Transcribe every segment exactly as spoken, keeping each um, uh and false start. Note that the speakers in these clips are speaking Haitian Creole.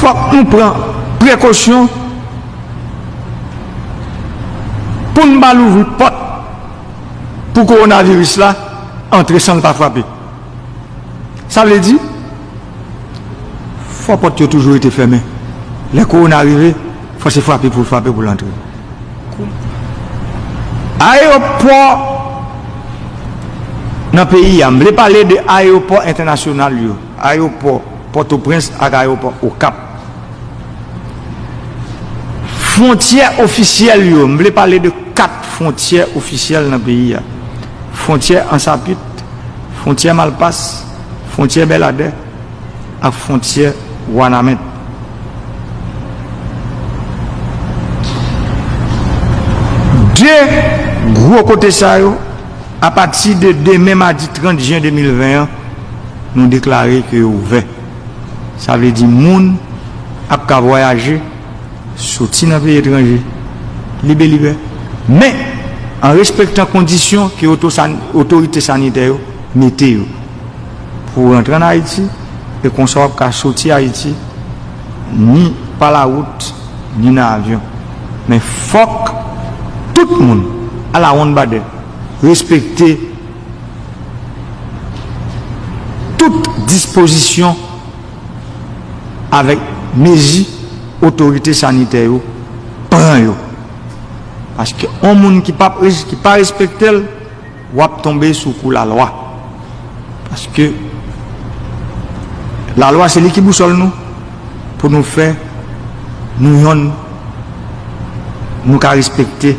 Fòk nou pran prekosyon pou n pa louvri pòt pou kowonaviris la antre san l pa frape. Sa vle di, fò pòt yo toujou rete fèmen. Lè kowona rive, fò se frape pou l frape pou l antre. Ayewopò nan peyi a, m vle pale de ayewopò entènasyonal yo, ayewopò Pòtoprens ak ayewopò Okap. Fwontyè ofisyèl yo, m vle pale de kat fwontyè ofisyèl nan peyi a. Fwontyè Ansapit, fwontyè Malpas, fwontyè Bèladè ak fwontyè Wanament. De gwo kote sa yo, apati de demen madi trant jen de mil ven an, nou deklare ke yo ouvè. Sa vle di moun ap ka vwayaje, soti nan peyi etranje, libe libe, men an respektan kondisyon ke oto-, otorite sanitè yo mete yo. Pou w rantre ann Ayiti, e konsa w ap ka soti Ayiti, ni pa lawout, ni nan avyon. Men fòk tout moun, a la one badè, respekte tout dispozisyon avèk mezi otorite sanitè yo pran yo. Paske yon moun ki pa, ki pa respekte l, w ap tonbe sou kou lalwa. Paske lalwa se li ki bousòl nou, pou nou fè nou yonn, nou ka respekte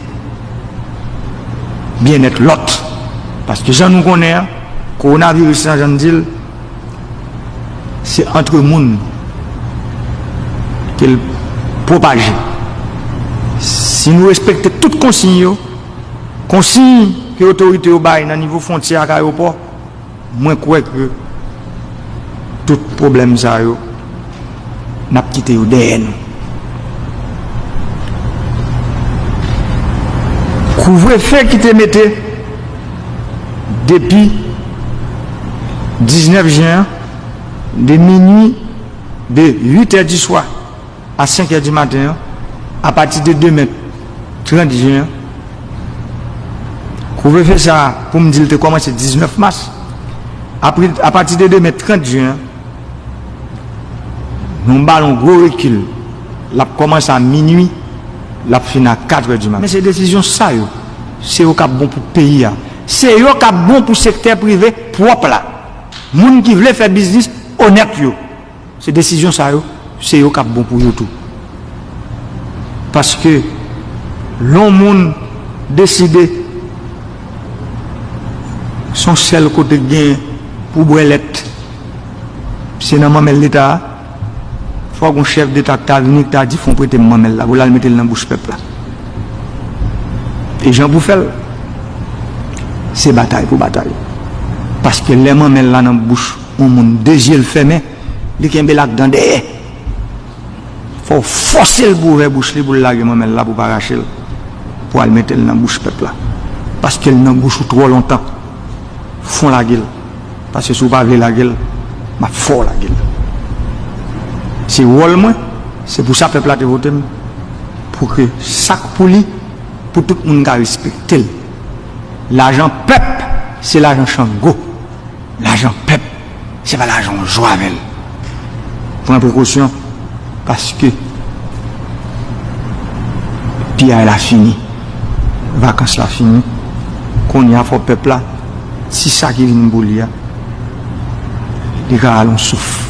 byennèt lòt. Paske jan nou konnen an, kowonaviris lan, jan n di l, se antre moun ke l pwopaje. Si nou respekte tout konsiy yo, konsiy ke otorite yo bay nan nivo fwontyè ak ayewopò, mwen kwè ke tout pwoblèm sa yo, n ap kite yo dèyè nou. Kouvrefe ki te mete depi diznèf jen an, de minui, de uit è di swa a senk è di maten an, apati de demen trant jen an, kouvrefe sa a, pou m di l te kòmanse diznèf mas, apre, apati de demen trant jen an, nou ba l yon gwo rekil, l ap kòmanse a minui, l ap fini a kat è di maten. Men se desizyon sa yo, se yo k ap bon pou peyi a, se yo k ap bon pou sektè prive pwòp la, moun ki vle fè biznis onèt yo. Se desizyon sa yo, se yo k ap bon pou yo tou. Paske lè yon moun deside se yon sèl kote k genyen pou bwè lèt, se nan manmèl Leta a, fòk yon chèf Deta k ta vini, k ta di, "Fon prete m manmèl la," pou l al mete l nan bouch pèp la. E jan pou fè l, se batay pou batay. Paske lè manmèl la nan bouch yon moun, de je l fèmen, li kenbe l ak dan dèyè. Fò w fòse l pou ouvè bouch li, pou l lage manmèl la, pou w pa rache l, pou w al mete l nan bouch pèp la. Paske l nan bouch ou twò lontan. Fon lage l. Paske si w pa vle lage l, m ap fè w lage l. Se wòl mwen, se pou sa pèp la te vote m. Pou ke sa k pou li, pou tout moun ka respekte l. Lajan pèp, se lajan Chango. Lajan pèp, se pa lajan w jwe avè l. Pran prekosyon, paske piyay la fini, vakans la fini. Kounye a, fò pèp la, ti sa ki vin pou li a, li ka rale yon souf.